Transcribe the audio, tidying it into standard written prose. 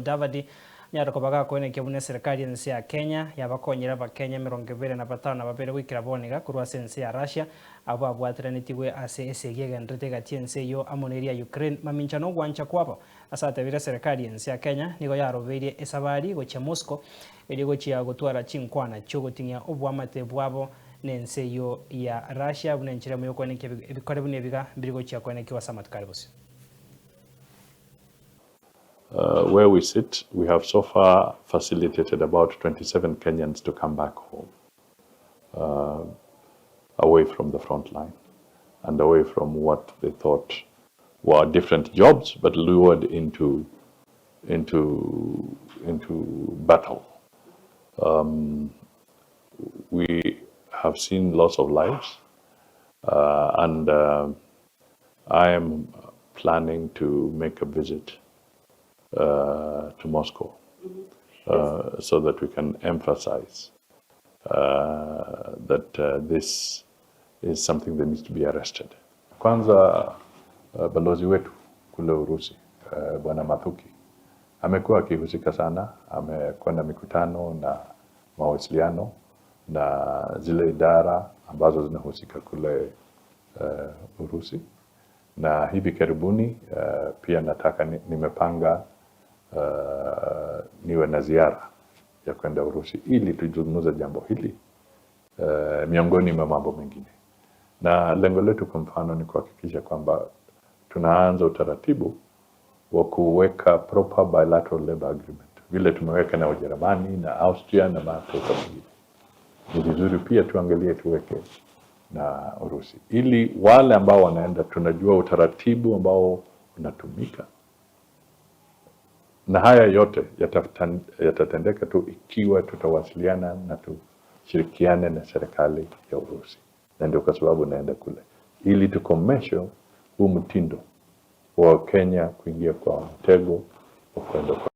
Mudavadi nyara kobaga koenekia buna eserikari ense ya Kenya yabakonyire abakenya 25 goikera bono iga korwa ase ense ya Russia abo babwateranetigwe ase esegi egenderete egati ense eyio amo na eria Ukraine mamincha na ogwancha kwabo ase atebire eserikari ense ya Kenya nigo yarobeirie esabari gochia Moscow erio gochia gotwara chinkwana chiogoting'ia oboamate bwabo na ense eyio ya Russia buna enchera emo yokoenekia ebikore buna ebiga mbiri gochia koenekiwa ase amatuko are bosio. Where we sit, we have so far facilitated about 27 Kenyans to come back home, away from the front line and away from what they thought were different jobs, but lured into battle. We have seen loss of lives, and I am planning to make a visit to Moscow so that we can emphasize that this is something that needs to be arrested. Kwanza balozi wetu kule Urusi Bwana Mathuki amekuwa akihusika sana, amekuwa na mikutano na mawasiliano na zile idara ambazo zinahusika kule Urusi na hivi karibuni pia nataka nimepanga niwe na ziara ya kwenda Urusi ili tuzungumze jambo hili miongoni mwa mambo mengine, na lengo letu kwa mfano ni kuhakikisha kwamba tunaanza utaratibu wa kuweka proper bilateral labor agreement vile tumeweka na Ujerumani na Austria na mataifa mengine. Ni vizuri pia tuangalie tuweke na Urusi ili wale ambao wanaenda, tunajua utaratibu ambao unatumika, na haya yote yatatendeka tu ikiwa tutawasiliana na tushirikiane na serikali ya Urusi, na ndio kwa sababu naenda kule ili tukomeshe huu mtindo wa Kenya kuingia kwa mtego wa kwenda kwa